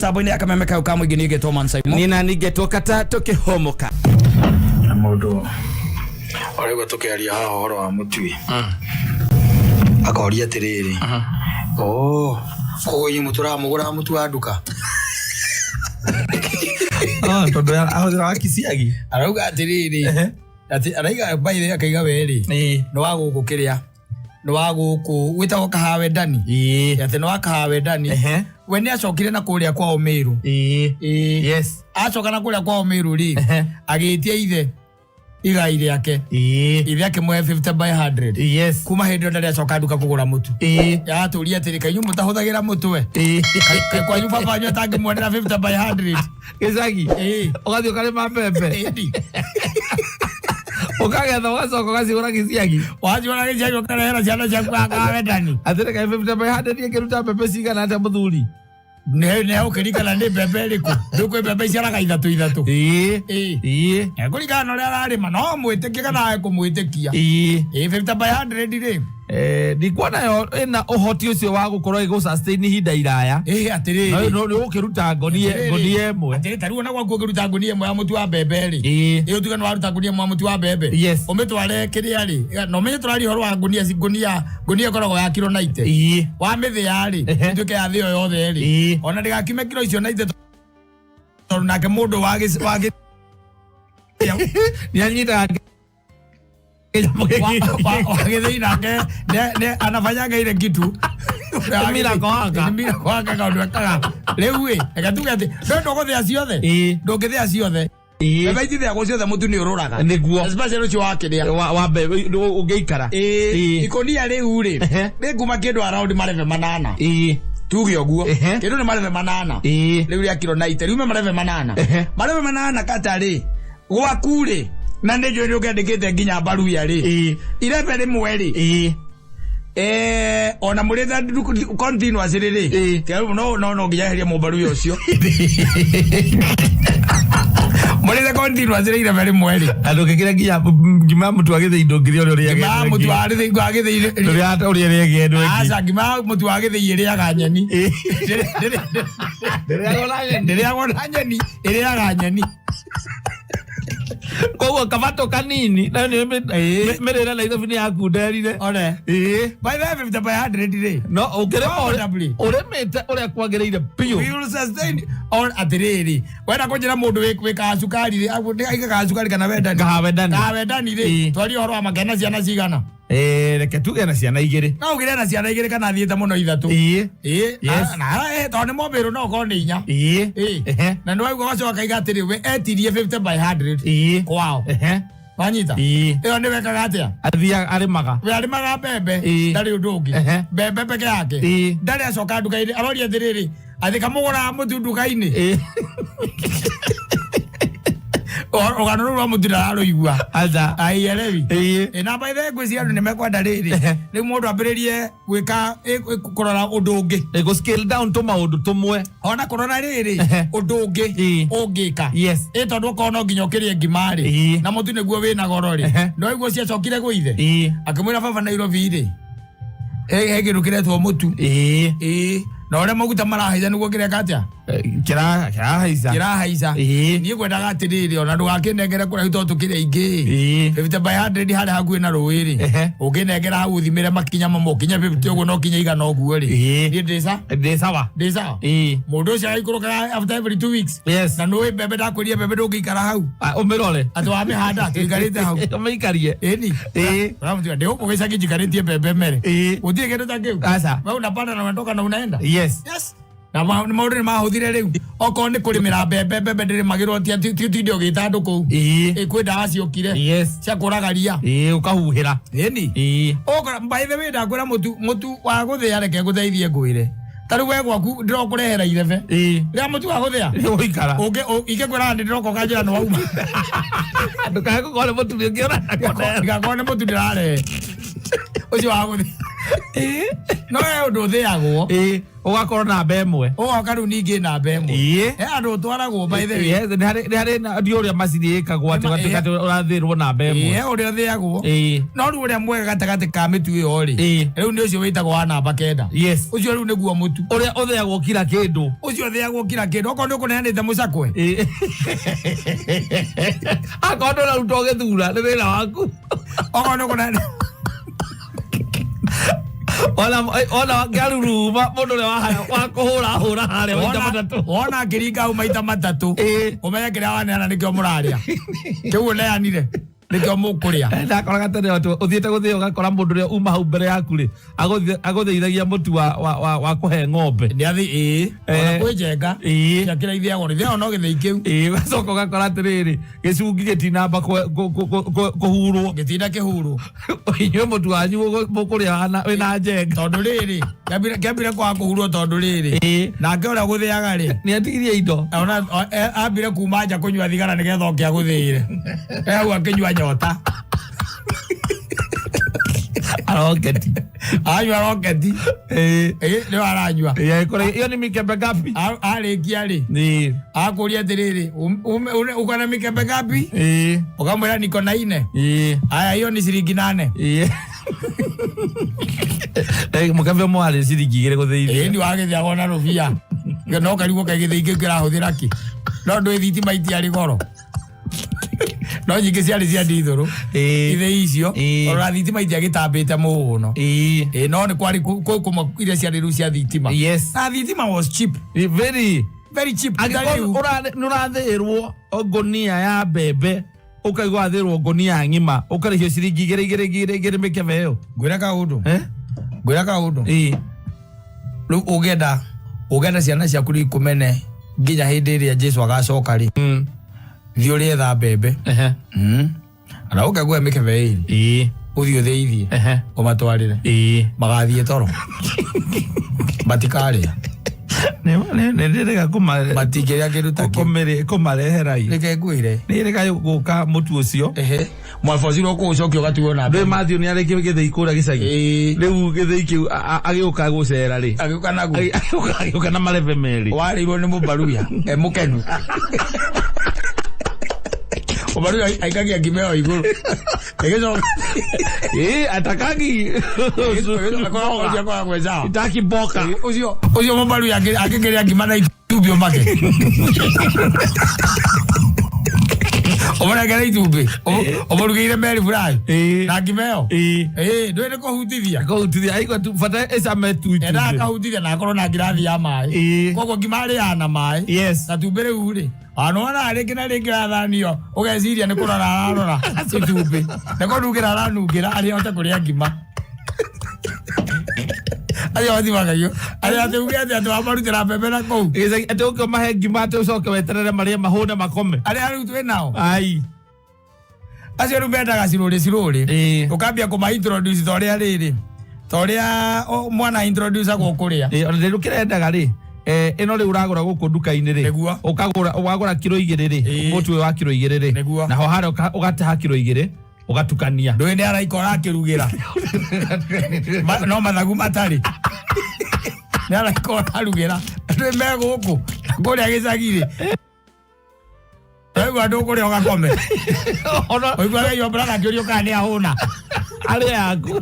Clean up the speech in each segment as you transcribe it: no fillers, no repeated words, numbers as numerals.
Mĩtambo-inĩ ya kameme kau ka mũingĩ niĩ ngetwo Man Simon. Nina ningetwo kata tũkĩhũmũka. Na mũndũ ũraigua tũkĩaria haha ũhoro wa mũtui akoria atĩrĩrĩ, oh, koguo inyuĩ mũtũraga mũgũraga mũtu wa nduka? Ah, tondũ ahũthĩra wa kiciagi. Arauga atĩrĩrĩ, atĩ araiga mbaire akaiga werĩ nĩ wa gũkũ kĩrĩa nĩ wa gũkũ gwĩtagwo kahawe ndani. Atĩ nĩ wa kahawe ndani. We nĩ acokire na kũrĩa kwao Mĩrũ. Ĩĩ. Acoka na kũrĩa kwao Mĩrũ rĩ, agĩtia ithe igai rĩake. Ithe akĩmũhe 50 by 100. Kuma hĩndĩ ĩyo ndarĩ acoka nduka kũgũra mũtu. Aratũria atĩrĩ, kaĩ inyuĩ mũtahũthagĩra mũtu we? Kaĩ kwanyu baba wanyu atangĩmuonera 50 by 100? Gĩcagi. Ũgathiĩ ũkarĩma mbembe. Ĩni. Ũkagetha ũgacoka ũgacigũra gĩciagi. Wacigũra gĩciagi ũkarehera ciana ciaku akawendani. Atĩrĩ kaĩ 50 by 100 ĩngĩruta mbembe cigana atĩa mũthuri? Nĩ ũkĩringana nĩ mbembe ĩrĩkũ. Rĩu kwĩ mbembe iciaraga ithatũ ithatũ. Ĩĩ. Ĩĩ. Kũringana na ũrĩa ararĩma no mwĩtĩkie kana age kũmwĩtĩkia. Ĩĩ. Ĩĩ 50 by 100 rĩ. Ndikuona yo ĩna ũhoti ũcio wa gũkorwo ĩgũ sustain ihinda iraya. Ĩĩ atĩrĩrĩ. No nĩ ũgũkĩruta ngonie ngonie ĩmwe. Atĩrĩ ta rĩu ona gwaku ũngĩruta ngunia ĩmwe ya mũtu wa mbembe rĩ. Ĩĩ. Ĩĩ ũtuge nĩ waruta ngunia ĩmwe ya mũtu wa mbembe. Yes. Ũmĩtware kĩrĩa rĩ. Na ũmenye tũraria ũhoro wa ngunia ngunia ngunia ĩkoragwo ya kiro 90. Ĩĩ. Wamĩthĩa rĩ, ĩtuĩke ya thĩo yothe rĩ. Ĩĩ. Ona ndĩgakiume kiro icio 90 tondũ nake mũndũ wa gĩ wa gĩ Nĩ anyitaga kĩnyamũ gĩkĩ. Wa gĩthĩi nake ne anafanyaga ile kitu. Nĩ miracle worker. Nĩ miracle worker kaũndũ ekaga. Rĩu ĩ, reke tuge atĩ no ndũgũthĩa ciothe. Ĩĩ. Ndũngĩthĩa ciothe. Ĩĩ. Mbembe itithĩagwo ciothe mũtu nĩ ũrũraga. Nĩguo. Especially ũcio wa kĩrĩa. Wa mbembe ũngĩikara. Ĩĩ. Ĩĩ. Ikũnia rĩu rĩ, rĩkuma kĩndũ around marebe 8. Ĩĩ. Tuge ũguo. Ehe. Kĩndũ nĩ marebe 8. Ĩĩ. Rĩu rĩa kiro 90 riume marebe 8. Ehe. Marebe 8 kata rĩ, gwaku rĩ, na nĩ njũĩ nĩ ũkĩandĩkĩte nginya mbaruya rĩ. Ĩĩ. Irebe rĩmwe rĩ. Ĩĩ. Ona mũrĩte continuous rĩ rĩ. Ĩĩ. Kĩarũ no no no nginya eherie mũmbaruya ũcio. Mũrĩte continuous rĩ irebe rĩmwe rĩ. Na ndũngĩkĩra nginya ngima ya mũtu wa gĩthĩi ndũngĩrĩa ũrĩa ũrĩaga Ngima ya ĩno mũtu ĩngĩ. wa gĩthĩi wa gĩthĩi. Ndũrĩa ũrĩa ũrĩaga ĩno ĩngĩ. Aca ngima ya mũtu wa gĩthĩi ĩrĩaga nyeni. Ĩĩ. Ndĩrĩagwo na nyeni. Ndĩrĩagwo na nyeni, ĩrĩaga nyeni. Koguo kabatũ kanini na nĩ mĩrĩre Nairobi nĩ yakunderire. One. Ĩĩ. By the way, 50 by 100 rĩ. No ũngĩrĩma Comfortably. ũrĩmĩte ũrĩa kwagĩrĩire biũ. We will sustain on atĩrĩrĩ. Wenda kũnjĩra mũndũ wĩ kacukari rĩ, aigaga cukari kana wendani. Kahawendani. Kahawendani rĩ, Ĩĩ. twaria ũhoro wa makena ciana cigana. Reke tuge na ciana igĩrĩ. No ũgĩre na ciana igĩrĩ kana thiĩte mũno ithatũ. Ĩĩ. Ĩĩ. Yes. Na tondũ nĩ mobĩrũ no ũkorwo nĩ inya. Ĩĩ. Ĩĩ. Ehe. Na nĩ waigua ũgacoka akaiga atĩrĩ, we etirie 50 by 100 Ĩĩ. kwao. Ehe. Wanyita? Ĩĩ. Ĩyo nĩ wekaga atĩa? Athiaga arĩmaga. We arĩmaga mbembe, Ĩĩ. ndarĩ ũndũ ũngĩ. Ehe. Mbembe peke yake. Ĩĩ. Ndarĩ acoka nduka-inĩ, aroria atĩrĩrĩ, atĩ kamũgũraga mũtu nduka-inĩ. Ĩĩ. Rũgano rũu rwa mũtu ndararũigua. Aca. Aielewi. Ĩĩ. Ĩ, na by the way ngwĩciria andũ nĩ mekwenda rĩrĩ. Ehe. Rĩu mũndũ ambĩrĩrie gwĩka kũrora ũndũ ũngĩ. Ĩ, gũ scale down tũmaũndũ tũmwe. Ona kũrora rĩrĩ Ehe. ũndũ ũngĩ Ĩĩ. ũngĩka. Yes. Ĩ tondũ okorwo no nginya ũkĩrĩe ngima rĩ. Ĩĩ. Na mũtu nĩguo wĩna goro rĩ. Ehe. No iguo ciacokire gwĩ ithe. Ĩĩ. Akĩmwĩra baba Nairobi rĩ. He kĩndũ kĩretwo mũtu. Ĩĩ. Ĩĩ. Na ũrĩa maguta marahaica nĩguo kĩreka atĩa? Kĩrahaica. Kĩrahaica. Ĩĩ. Niĩ ngwendaga atĩrĩrĩ ona ndũgakĩnengere kũraihu tondũ tũkĩrĩ aingĩ. Ĩĩ. 50 by 100 harĩa hakuhĩ na rũĩ rĩ. Ehe. Ũngĩnengera hau ũthimĩre makinya mamwe ũkinye 50 ũguo no kinye igana ũguo rĩ. Ĩĩ. Niĩ ndĩ sa? Ndĩ sawa. Ndĩ sawa? Ĩĩ. Mũndũ ũcio agĩikũrũkaga after every 2 weeks. Yes. Na nĩũĩ mbembe ndakwĩrire mbembe ndũngĩikara hau. Ah, ũmĩrore. Atĩ wamĩhanda tũikarĩte hau. Ũmĩikarie. Ĩni. Ĩĩ. Ũramũtiga ndĩ gũkũ gĩcagi njikarĩtie mbembe mere. Ĩĩ. Gũtirĩ kĩndũ ta kĩu. Aca. Wewe unapanda na unatoka na unaenda. Yes. Yes. Na maũndũ nĩ mahũthire rĩu. Okorwo nĩ kũrĩmĩra mbembe, mbembe ndĩrĩmagĩrwo ti ti tinde ũgĩta andũ kũu. Ĩĩ. Ĩ kwĩ ndawa ciokire. Yes. Cia kũraga ria. Ĩĩ, ũkahuhĩra. Ĩni. Ĩĩ. Ũkora by the way ndakwĩra mũtu mũtu wa gũthĩa reke ngũteithie ngwĩre. Ta rĩu we gwaku ndĩrokũrehera irebe. Ĩĩ. Rĩa mũtu wa gũthĩa. Ũgũikara. Ũngĩ ingĩkwĩra ndĩ ndĩroka ũkanjĩra nĩ wauma. Ndũkae gũkorwo nĩ mũtu ũngĩ ũrenda kũneo. Ndigakorwo nĩ mũtu ndĩrarehe. Ũcio wa gũthĩa. No he ũndũ ũthĩagwo. Ĩĩ, ũgakorwo namba ĩmwe. Ũgoka rĩu ningĩ namba ĩmwe. Ĩĩ. He andũ ũtwaragwo, by the way. Yes, nĩ harĩ ndiũ ũrĩa macini ĩkagwo atĩ Ĩma- ũgatuĩka atĩ ũrathĩrwo namba Ĩĩ, ĩmwe. he ũrĩa ũthĩagwo. Ĩĩ. No rĩu ũrĩa mwega gatagatĩ ka mĩtu ĩyo rĩ, Ĩĩ. rĩu nĩ ũcio wĩtagwo wa namba 9. Yes. Ũcio rĩu nĩguo mũtu. Ũrĩa ũthĩagwo kila kĩndũ. Ũcio ũthĩagwo kila kĩndũ, okorwo nĩ ũkũneanĩte mũcakwe. Ĩĩ. Akorwo ndũraruta ũgĩthura nĩ wĩra waku. Okorwo nĩ ũkũneanĩte Ona ngĩaruruma mũndũ ũrĩa wa kũhũra hũra harĩa maita matatũ. Wona akĩringa hau maita matatũ, Ĩĩ. ũmenye kĩrĩa waneana nĩkĩo mũrarĩa, kĩu ũneanire nĩkĩo mũkũrĩa. Ndakoraga tene atĩ ũthiĩte gũthĩo ũgakora mũndũ ũrĩa uma hau mbere yaku rĩ agũthĩithagia mũtu wa kũhe ng'ombe. Nĩ athi, ĩĩ, ona Eh. kwĩ njenga Ĩĩ. cia kĩrĩa ithiagwo nĩ ithiagwo no gĩthĩi kĩu. Ĩĩ, ũgacoka ũgakora atĩrĩrĩ, gĩcungi gĩtinamba kũhurwo. Gĩtinda kĩhurwo. Inyuĩ mũtu wanyu mũkũrĩa wĩna njenga. Tondũ rĩrĩ kĩambire kwaga kũhurwo tondũ rĩrĩ, Ĩĩ. nake ũrĩa gũthĩaga rĩ, nĩ atigirie indo. Ona ambire kuma nja kũnyua thigara nĩgetha oke agũthĩire, e hau akĩnyua nyota. Aroketi. Anyua roketi. Ĩĩ. Ĩ, nĩyo aranyua. Ĩĩ, ĩyo nĩ mikembe ngapi? Arĩkia rĩ, Ĩĩ. akũria atĩrĩrĩ, "Uko na mikembe ngapi?" Ĩĩ. Ũkamwĩra niko na ine. Ĩĩ. Aya, hiyo ni ciringi 8. Ĩĩ. Eh, mũkebe ũmwe warĩ ciringi 2 gũthĩithia. Ĩĩ, ni wagĩthiagwo na rũbia no karigwo kaĩ gĩthĩi kĩu kĩrahũthĩra kĩ, no ndũĩ thitima itiarĩ goro, no nyingĩ ciarĩ cia ndithũrũ. Ĩĩ. Ithĩi icio, Ĩĩ. ona thitima itiagĩtambĩte mũno. Ĩĩ. Ĩĩ, no nĩ kwarĩ kwĩ kũmwe iria ciarĩ rĩu cia thitima. Yes. Na thitima was cheap. Very. Very cheap. Ta Angĩkorwo rĩu nĩ ũrathĩĩrwo ngũnia ya mbembe, ũkaigua wathĩĩrwo ngũnia ng'ima, ũkarĩhio ciringi igĩrĩ igĩrĩ igĩrĩ igĩrĩ mĩkebe ĩyo. Ngwĩra kaũndũ. Eh? Ngwĩra kaũndũ. Ĩĩ. Rĩu ũngĩenda ciana ciaku rĩu ikũmene nginya hĩndĩ ĩrĩa Jesu agacoka rĩ, thiĩ ũrĩetha mbembe. Ehe. Ana ũke nguhe mĩkebe ĩrĩ. Ĩĩ. Ũthiĩ ũthĩithie. Ehe. Ũmatwarĩre. Ĩĩ. Magathiĩ toro, matikarĩa. Nĩ ndĩrĩga Matingĩrĩa kĩndũ ta kĩu. kũmarehera i. Reke ngwĩre. Nĩ ĩrĩga gũka mũtu ũcio. Ehe, mwabocirwo kũũcokia ũgatuo na Ndũĩ Matthew nĩ arĩ gĩthĩi kũrĩa gĩcagi. Ĩĩ. Rĩu gĩthĩi kĩu agĩũka gũcera rĩ, Agĩũka naguo. Agĩũka na marebe merĩ. Warĩirwo nĩ mũbaruya e mũkenu. Mũbaruya aikagia ngima ĩyo igũrũ ĩgĩcoka. Ĩĩ, atakangi. Akoragwo gwecawa. Itaki mboka. Ũcio mũbaruya akĩkĩrĩa ngima na itumbĩ ũmake ũmũnengere itumbĩ, ũmũrugĩire meri fry Ĩĩ. na ngima ĩyo. Ĩĩ. Ĩĩ, ndũĩ nĩ kũhutithia. Kũhutithia aigua tu bata ĩcame tu Endaga itumbĩ. akahutithia na akorwo na ngirathi ya maĩ. Ĩĩ. Koguo ngima arĩaga na maĩ Yes. na tumbĩ. Rĩu rĩ, wanona rĩngĩ na rĩngĩ athanio, ũgeciria nĩ kũrora ararora itumbĩ, nĩ kũnungĩra aranungĩra arĩa ahote kũrĩa ngima. Acio matimagagio arĩa atĩ uge atĩ wamarutĩra mbembe na kũu. Gĩcagi atĩ ũke ũmahe ngima atĩ ũcoke weterere marĩe mahũne makome. Arĩa rĩu twĩ nao, Ai. acio rĩu mendaga cirũrĩ cirũrĩ. Ĩĩ. Ũkambia kũma introduce ta ũrĩa rĩrĩ, ta ũrĩa mwana introduce agwo kũrĩa. Ĩĩ, ona rĩu kĩrendaga rĩ, ĩno rĩu ũragũra gũkũ nduka-inĩ rĩ, Nĩguo. ũkagũra wagũra kiro 2 rĩ, Ĩĩ. mũtu ũyũ wa kiro 2 rĩ, Nĩguo. naho harĩa ũgataha kiro 2 ũgatukania. Ndũĩ nĩ araika ũrakĩrugĩra. No mathagu matarĩ nĩ araika ũrarugĩra, ndũĩ me gũkũ kũrĩa gĩcagi-rĩ, waigua ndũkũrĩa ũgakome. Ona ũiguaga iyo brother akĩũrio kana nĩ ahũna. Arĩa yaku.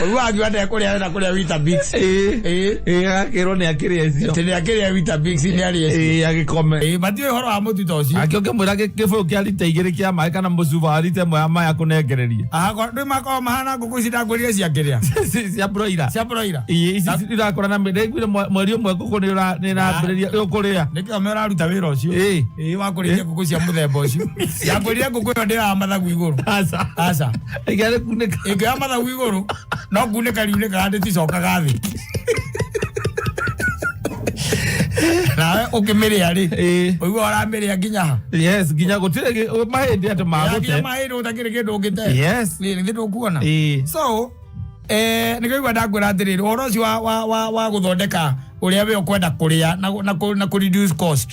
Ũiguaga akiuga ndekũrĩa, arenda kũrĩa Weetabix. Ĩĩ. Ĩĩ. Ĩĩ, agakĩrwo nĩ akĩrĩa icio. Atĩ nĩ akĩrĩa Weetabix, nĩ arĩa icio. Ĩĩ, agĩkome. Ĩĩ, matiũĩ ũhoro wa mũtu ta ũcio. Akĩ ũkĩmwĩra kĩbũyũ kĩa rita 2 kĩa maĩ kana mũcuba wa rita 1 ya maĩ akũnengererie. Ndũĩ makoragwo mahana ngũkũ ici ndakwĩrire cia kĩrĩa. Cia broiler. Cia broiler. Ĩĩ, ici irakũra na ndaiguire mweri 1 ngũkũ nĩ ĩrambĩrĩria ũkũrĩa. Nĩkĩo me ũraruta wĩra ũcio. Ĩĩ. Ĩĩ, wa kũrĩithia ngũkũ cia mũthemba ũcio. Ndakwĩrire ngũkũ ĩyo ndĩoyaga mathagu igũrũ. Aca. Aca. Ĩngĩarĩ kunĩka. Ĩngĩoya mathagu igũrũ no kunĩka riunĩkaga, ndĩticokaga thĩ. Nawe ũkĩmĩrĩa rĩ, Ĩĩ. ũigua ũramĩrĩa nginya ha? Yes, nginya gũtirĩ mahĩndĩ atĩ Nginya magũte. mahĩndĩ ũtakĩrĩ kĩndũ ũngĩte. Yes. Nĩ nĩ ndũkuona. Ĩĩ. So nĩkĩo igua ndakwĩra atĩrĩrĩ, ũhoro ũcio wa gũthondeka Ũrĩa we ũkwenda kũrĩa na kũ reduce cost.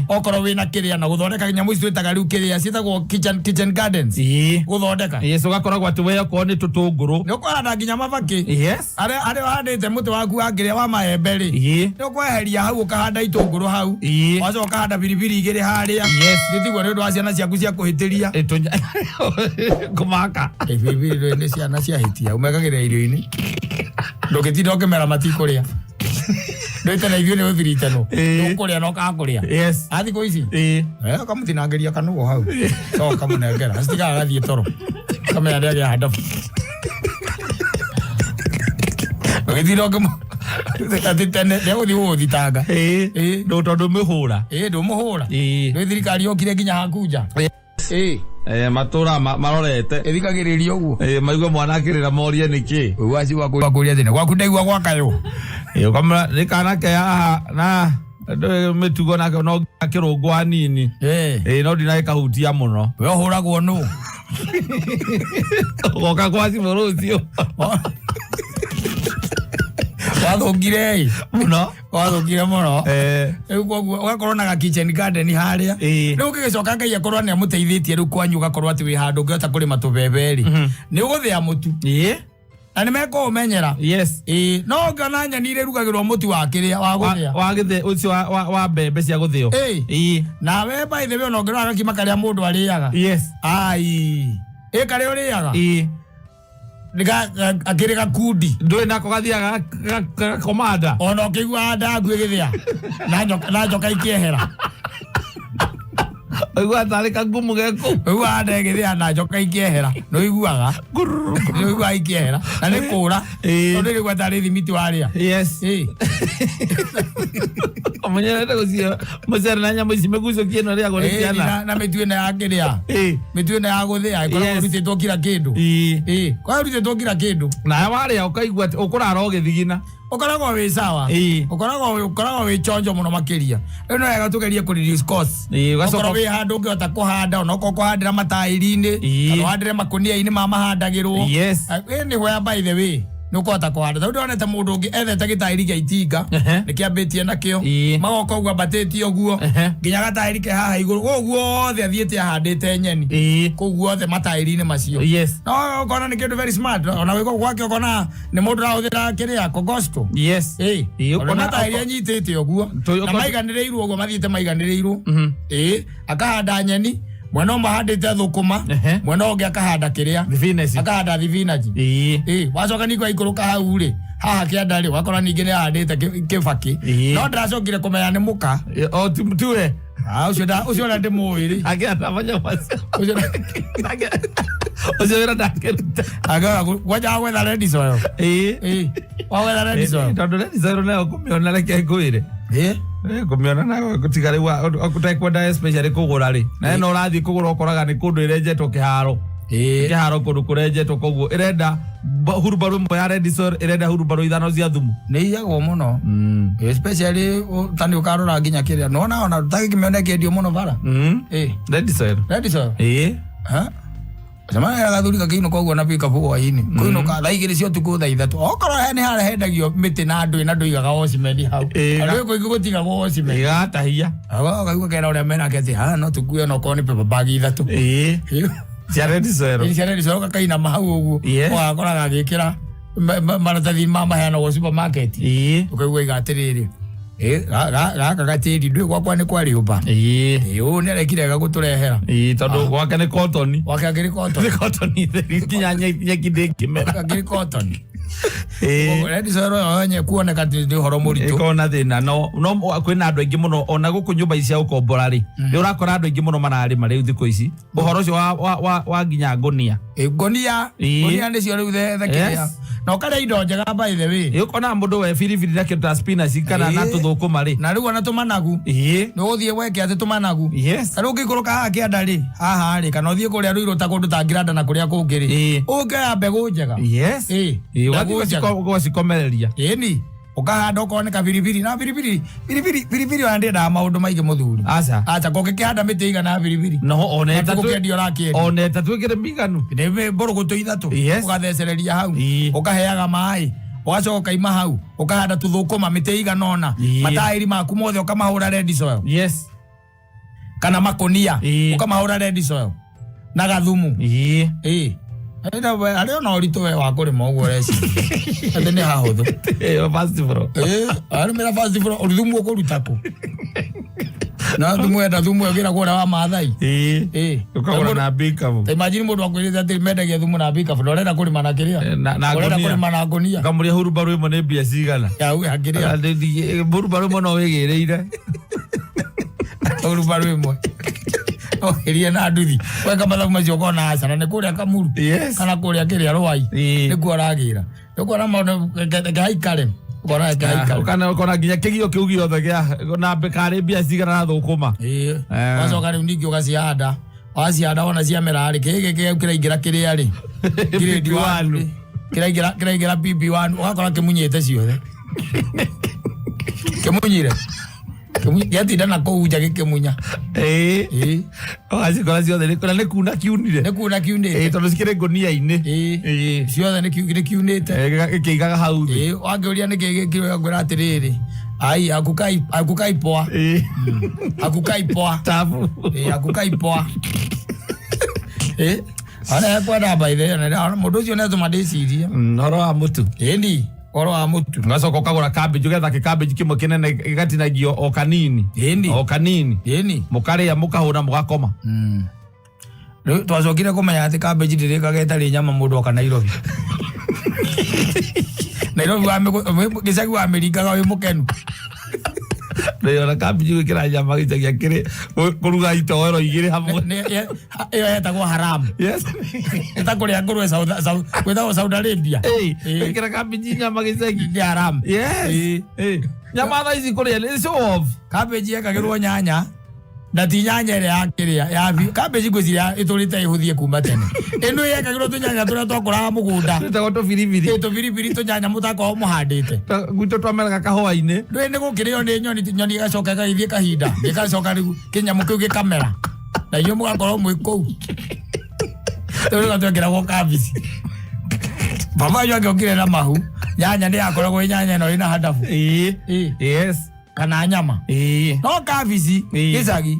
Okorwo wĩna kĩrĩa na gũthondeka nyamũ ici twĩtaga rĩu kĩrĩa ciĩtagwo kitchen gardens. Gũthondeka. Yes, ũgakoragwo atĩ we okorwo nĩ tũtũngũrũ. Nĩ ũkũhanda nginya mabakĩ. Yes. Arĩa ũhandĩte mũtĩ waku wa kĩrĩa wa maembe rĩ. Nĩ ũkweheria hau ũkahanda itũngũrũ hau. Wacoka ũkahanda biribiri igĩrĩ harĩa. Yes. Nĩtiguo nĩ ũndũ wa ciana ciaku cia kũhĩtĩria. Kũmaka. Biribiri nĩ ciana ciahĩtia ũmekagĩra irio-inĩ. Ndũngĩtinda ũkĩmera matikũrĩa. Ndũĩte na ithuĩ nĩ ũthiritano. Ndũkũrĩa na ũkaga kũrĩa. Yes. A thikũ ici. Ũkamũtinangĩria kanũgo hau. Coka ũkamũnengera. Citigaga gathiĩ toro. Kamenya nĩ agĩa handabu. Ũgĩtinda ũkĩmũ atĩ tene nĩegũthiĩ gũgũthitanga. Ndũ tondũ mĩhũra. Ĩĩ ndũmũhũra. Nĩ thirikari yokire nginya haku nja. Matũra marorete. Ĩthikagĩrĩria ũguo. Maigue mwana akĩrĩra morie nĩkĩ. Waci wakũria thĩna. Gwaku ndaigua gwakayũ. Ũkamwĩra nĩ kana ke haha na mĩtugo nake no kĩrũngũ hanini. No ndinagĩkahutia mũno. We ũhũragwo nũ? Ũgoka kwa cibũ rũciũ. Wathũkire ĩ. Mũno. Wathũkire mũno. Rĩu koguo ũgakorwo na ga kitchen garden harĩa. Rĩu ũgĩgĩcoka Ngai akorwo nĩ amũteithĩtie rĩu kwanyu ũgakorwo atĩ wĩ handũ ũngĩhota kũrĩma tũbebe rĩ. Nĩ ũgũthĩa mũtu. Na nĩ mekũũmenyera. Yes. Ĩĩ no ũngĩona nyeni iria irugagĩrwo mũtu wa kĩrĩa wa gũthĩa. Wa gĩthĩ ũcio wa mbembe cia gũthĩo. Nawe by the way ona ũngĩrora gakima karĩa mũndũ arĩaga. Yes. Ai. Ĩ karĩa ũrĩaga. Akĩrĩ gakundi. Ndũĩ nako gathiaga gakomanda. Ona ũkĩiguaga ndaku ĩgĩthĩa. Na njoka ikĩehera. Ũiguaga tarĩ kagumu geku. Ũiguaga nda ĩgĩthĩa na njoka ikĩehera. Nĩ ũiguaga. Nĩ ũiguaga ikĩehera. Na nĩ kũra. Tondũ ĩrĩgua tarĩ thimiti warĩa. Yes. Ũmenyerete gũcio mũcere na nyamũ ici mĩgucũkie ĩno ĩrĩagwo nĩ ciana. Na mĩtu ĩno ya kĩrĩa. Mĩtu ĩno ya gũthĩa ĩkoragwo ĩrutĩtwo kira kĩndũ. Koragwo ĩrutĩtwo kira kĩndũ. Nawe warĩa ũkaigua atĩ ũkũrara ũgĩthigina. Ũkoragwo wĩ sawa. Ũkoragwo wĩ chonjo mũno makĩria. Rĩu no wega tũgerie kũ reduce cost. Okorwo wĩ handũ ũngĩhota kũhanda onokorwo kũhandĩra mataĩri-inĩ kana ũhandĩre makũnia-inĩ ma mahandagĩrwo. Yes. Nĩ where by the way nĩ ũkũhota kũhanda. Tondũ ndĩronete mũndũ ũngĩ ethete gĩtaĩri gĩa itinga nĩkĩambĩtie nakĩo magoka ũguo ambatĩtie ũguo nginya gataĩri ke haha igũrũ kũu guothe athiĩte ahandĩte nyeni kũu guothe mataĩri-inĩ macio. Yes. No ũkona nĩ kĩndũ very smart ona wĩko gwake ũkona nĩ mũndũ ũrahũthĩra kĩrĩa kogosto. Yes. Ona mataĩri anyitĩte ũguo na maiganĩrĩirwo ũguo mathiĩte maiganĩrĩirwo. Akahanda nyeni mwena ũmwe ahandĩte thũkũma mwena ũngĩ akahanda kĩrĩa thibinaci akahanda thibinaci. Wacoka ningĩ waikũrũka hau rĩ haha kĩanda rĩ wakora ningĩ nĩ ahandĩte kĩbakĩ. No ndĩracokire kũmenya nĩ mũka. O tiwe. Ũcio ũrĩa ndĩmũĩ rĩ. Akĩhanda manyamũ macio. Ũcio wĩra ndangĩruta. Angĩhota kwanja gwetha red soil. Wa gwetha red soil. Tondũ red soil nayo kũmĩona reke ngwĩre. Kũmĩona nayo gũtiga rĩu ũtekwenda especially kũgũra rĩ. Na ĩno ũrathiĩ kũgũra ũkoraga nĩ kũndũ ĩrenjetwo kĩharo. Kĩharo kũndũ kũrenjetwo koguo ĩrenda hurumbarũ ĩmwe ya red soil ĩrenda hurumbarũ ithano cia thumu. Nĩ iyagwo mũno. Especially ta nĩ ũkarora nginya kĩrĩa. Nĩwona ona ũtangĩkĩmĩona ĩkĩendio mũno bara. Red soil. Red soil. Cemania na gathuri gakĩinũka ũguo na pikabu hwaĩ-inĩ. Kũinũka thaa igĩrĩ cia ũtukũ thaa ithatũ. Okorwo he nĩ harĩa hendagio mĩtĩ na ndũĩ na ndũigaga wocimeni hau. Andũ kũingĩ gũtigagwo wocimeni. Ĩgatahia. Ũkaigua kera ũrĩa menake atĩ haha no tũkue ona okorwo nĩ paper bag ithatũ. Cia red soil. Cia red soil gakainama hau ũguo. Ũgakora gagĩkĩra maratathi ma maheanagwo supermarket. Ũkaigua iga atĩrĩrĩ. Gaka gatĩri ndũĩ gwakwa nĩ kwa rĩũmba. Ũyũ nĩ arekire wega gũtũrehera. Tondũ gwake nĩ cotton. Gwake akĩrĩ cotton. Nĩ cotton theri nginya nyeki ndĩngĩmera. Akĩrĩ cotton. Red soil ĩyo yenye kuoneka nĩ ũhoro mũritũ. Ĩkoragwo na thĩna no kwĩna andũ aingĩ mũno ona gũkũ nyũmba ici cia gũkombora rĩ. Nĩ ũrakora andũ aingĩ mũno mararĩma rĩu thikũ ici. Ũhoro ũcio wa nginya ngũnia. Ngũnia. Ngũnia nĩcio rĩu the kĩrĩa. Na ũkarĩa indo njega by the way. Ũkona mũndũ we biribiri na kĩndũ ta spinach kana na tũthũkũma rĩ. Na rĩu ona tũmanagu. Nĩ ũgũthiĩ weke atĩ tũmanagu. Yes. Ta rĩu ũngĩikũrũka haha kĩanda rĩ, haha rĩ, kana ũthiĩ kũrĩa Ruiru ta kũndũ ta Ngiranda na kũrĩa kũngĩ rĩ. Ũngĩoya mbegũ njega. Yes. Mbegũ njega. Ũgacikomereria. Ĩni. Ũkahanda okorwo nĩ kabiribiri na biribiri biribiri biribiri ona ndĩendaga maũndũ maingĩ mũthuri. Aca. Aca kũngĩkĩhanda mĩtĩ igana ya biribiri. No ona ĩtatũ. Gũkĩendia ũrakĩendia. Ona ĩtatũ ĩkĩrĩ mĩiganu. Nĩ mbũrũgũtũ ithatũ. Yes. Ũgathecereria hau. Ũkaheaga maĩ. Ũgacoka ũkaima hau ũkahanda tũthũkũma mĩtĩ ĩigana ũna, mataĩri maku mothe ũkamahũra red soil. Yes. Kana makũnia ũkamahũra red soil na gathumu. Ĩĩ. Arĩ ona ũritũ we wa kũrĩma ũguo ũreciria atĩ nĩ hahũthũ. Ĩyo first floor. Ĩĩ, arĩmĩra first floor, thumu ũkũruta kũ? Na thumu enda thumu ĩgĩragwo ũrĩa wa Maathai. Ĩĩ. Ũkagũra na mbikabu. Ta imagine mũndũ akwĩrĩte atĩ mendagia thumu na mbikabu na ũrenda kũrĩma na kĩrĩa? Na Ũrenda ngũnia. kũrĩma na ngũnia. Ũkamũria hurumbarũ ĩmwe nĩ mbia cigana. Ya kĩrĩa? Hurumbarũ ĩmwe no wĩgĩrĩire. Hurumbarũ ĩmwe. Oherie na nduthi. Weka mathabu macio ũkona aca na nĩ kũrĩa Kamuru. Yes. Kana kũrĩa kĩrĩa Rwai. Nĩkuo aragĩra. Nĩkuona maũndũ reke haikare. Ũkona reke haikare. Ũkona nginya kĩgio kĩu gĩothe gĩa na karĩ mbia cigana na thũkũma. Ĩĩ. Wacoka rĩu ningĩ ũgacihanda. Wacihanda wona ciamera rĩ, kĩĩ gĩkĩ kĩraingĩra kĩrĩa rĩ? Grade 1 rĩ. Kĩraingĩra PP1 ũgakora kĩmunyĩte ciothe. Kĩmunyire. Gĩatinda na kũu nja gĩkĩmunya. Ĩĩ. Ũgacikora ciothe nĩ kuna kiunire. Nĩ kuna kiunĩte. Ĩĩ, tondũ cikĩrĩ ngũnia-inĩ. Ĩĩ. Ciothe nĩ kiunĩte. Gĩkĩigaga hau thĩ. Ĩĩ, wangĩũria nĩkĩ gĩkĩrwo ngwĩra atĩrĩrĩ. Ai, akukai poa. Ĩĩ. Akukai poa. Tabu. Ĩĩ, akukai poa. Ĩĩ. Ona ekwenda by the way, mũndũ ũcio nĩatũma ndĩcirie. Ũhoro wa mũtu. Ĩni, ũhoro wa mũtu. Ũgacoka ũkagũra cabbage, ũgetha kĩ-cabbage kĩmwe kĩnene gĩgatinagio o kanini. Ĩni. O kanini. Ĩni. Mũkarĩa mũkahũna mũgakoma. Rĩu twacokire kũmenya atĩ cabbage ndĩrĩkaga ĩtarĩ nyama mũndũ oka Nairobi. Nairobi gĩcagi wamĩringaga wĩ mũkenu. Ndĩrona cabbage gwĩkĩra nyama gĩcagi akĩrĩ kũruga itoero igĩrĩ hamwe. Ĩyo yetagwo haram. Yes. Ĩta kũrĩa ngũrwe gwĩtagwo Saudi Arabia. Ĩĩ, gwĩkĩra cabbage nyama gĩcagi. Nĩ haram. Yes. Ĩĩ. Nyama thaa ici kũrĩa nĩ show off. Cabbage yekagĩrwo nyanya. Na ti nyanya ĩrĩa ya kĩrĩa ya cabbage ngwĩciria ĩtũrĩte ĩhũthie kuma tene. Ĩno yekagĩrwo tũnyanya tũrĩa twakũraga mũgũnda. Twĩtagwo tũbiribiri. Ĩ, tũbiribiri tũnyanya mũtakoragwo mũhandĩte. Gwitũ twameraga kahũa-inĩ. Ndũĩ nĩ gũkĩrĩo nĩ nyoni, nyoni ĩgacoka ĩgagĩthiĩ kahinda. Gĩgacoka rĩu kĩnyamũ kĩu gĩkamera. Na inyuĩ mũgakorwo mwĩ kũu. Rĩu nĩguo twekĩragwo cabbage. Baba wanyu angĩokire na mahu, nyanya nĩ yakoragwo ĩ nyanya ĩno ĩna handabu. Ĩĩ. Ĩĩ. Yes. Kana nyama. Ĩĩ. No cabbage Ĩĩ. gĩcagi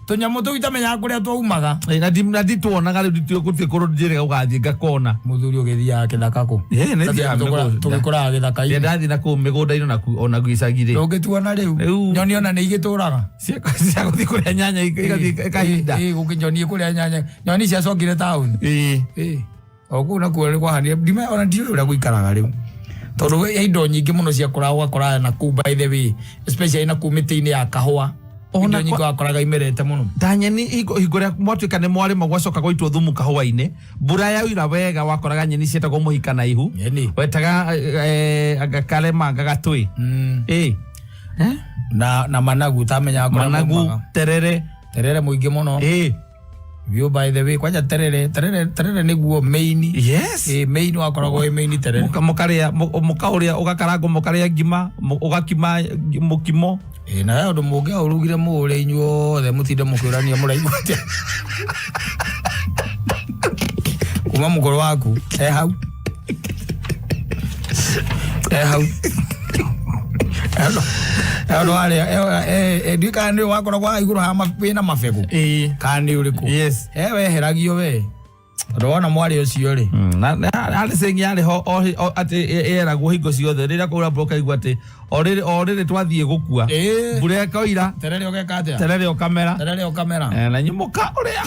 tũnyamũ tũu itamenyaga kũrĩa twaumaga. Ĩĩ, na ndituonaga rĩu nditiũĩ gũtirĩ kũndũ njĩrĩga gũgathiĩ ngakona. Mũthuri ũgĩthiaga gĩthaka kũ? Ĩĩ, nĩ thiaga mĩgũnda. Tũgĩkũraga gĩthaka-inĩ. Ndathiĩ na kũu mĩgũnda-inĩ ona gĩcagi rĩ. Ndũngĩtuona rĩu. Rĩu. Nyoni ona nĩ igĩtũraga. Cia gũthiĩ kũrĩa nyanya igathiĩ kahinda. Ĩĩ, gũkĩ nyoni ĩkũrĩa nyanya. Nyoni ciacokire taũni. Ĩĩ. Ĩĩ. O kũu nakuo nĩ kwahanire. Ona ndiũĩ ũrĩa gũikaraga rĩu. Tondũ he indo nyingĩ mũno ciakũraga ũgakoraga na kũu by the way, especially na kũu mĩtĩ-inĩ ya kahũa. Indo nyingĩ wakoraga imerete mũno. Ta nyeni hingo ĩrĩa mwatuĩka nĩ mwarĩma gwacoka gwaitwo thumu kahũa-inĩ, mbura yaura wega wakoraga nyeni cietagwo mũhika na ihu. Nyeni. Wetaga karemanga gatũĩ. Ĩĩ. Na managu utamenyaga kũrĩa Managu, maumaga. terere. Terere mũingĩ mũno. Ĩĩ. View by the way, kwanja terere, terere, terere nĩguo main. Yes. Ĩĩ, main wakoragwo wĩ main terere. Mũkarĩa, mũkaũrĩa, ũgakarangwo mũkarĩa ngima, ũgakima mũkimo. Ĩĩ, na he ũndũ mũngĩaũrugire mũũrĩe inyuothe mũtinde mũkĩũrania mũraigua atĩa. Kuma mũkũrũ waku, e hau. E hau. He ũndũ warĩa, ndiũĩ kana nĩ wakoragwo haha igũrũ haha wĩna mabegũ. Ĩĩ. Kana nĩ ũrĩkũ? Yes. He weheragio we. Tondũ wona mwarĩ ũcio rĩ. Na harĩ saying yarĩ ho o atĩ ĩragwo hingo ciothe rĩrĩa kwaura mbura ũkaigua atĩ o rĩrĩ twathiĩ gũkua. Ĩĩ. Mbura ĩkoira. Terere ũgeka atĩa? Terere ũkamera. Terere ũkamera. Na inyuĩ mũkaũrĩa.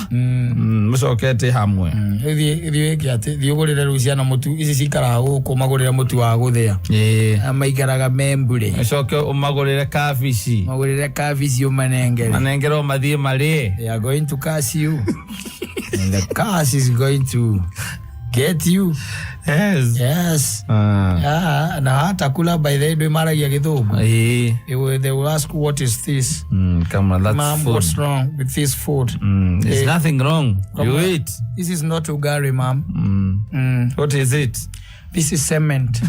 Mũcokete hamwe. Thiĩ wĩke atĩ, thiĩ ũgũrĩre rĩu ciana mũtu, ici cikaraga gũkũ magũrĩre mũtu wa gũthĩa. Ĩĩ. Maikaraga membure. Ũcoke ũmagũrĩre kabici. Magũrĩre kabici ũmanengere. Manengere mathiĩ marĩe. They are going to curse you. And the curse is going to get you. Yes. Yes. Na hata kula by the way maragia gĩthũngũ. Ĩĩ. They will ask what is this? Come on, that's Mom, food. what's wrong with this food? There's nothing wrong. You eat. This is not ugali, mom. What is it? This is cement.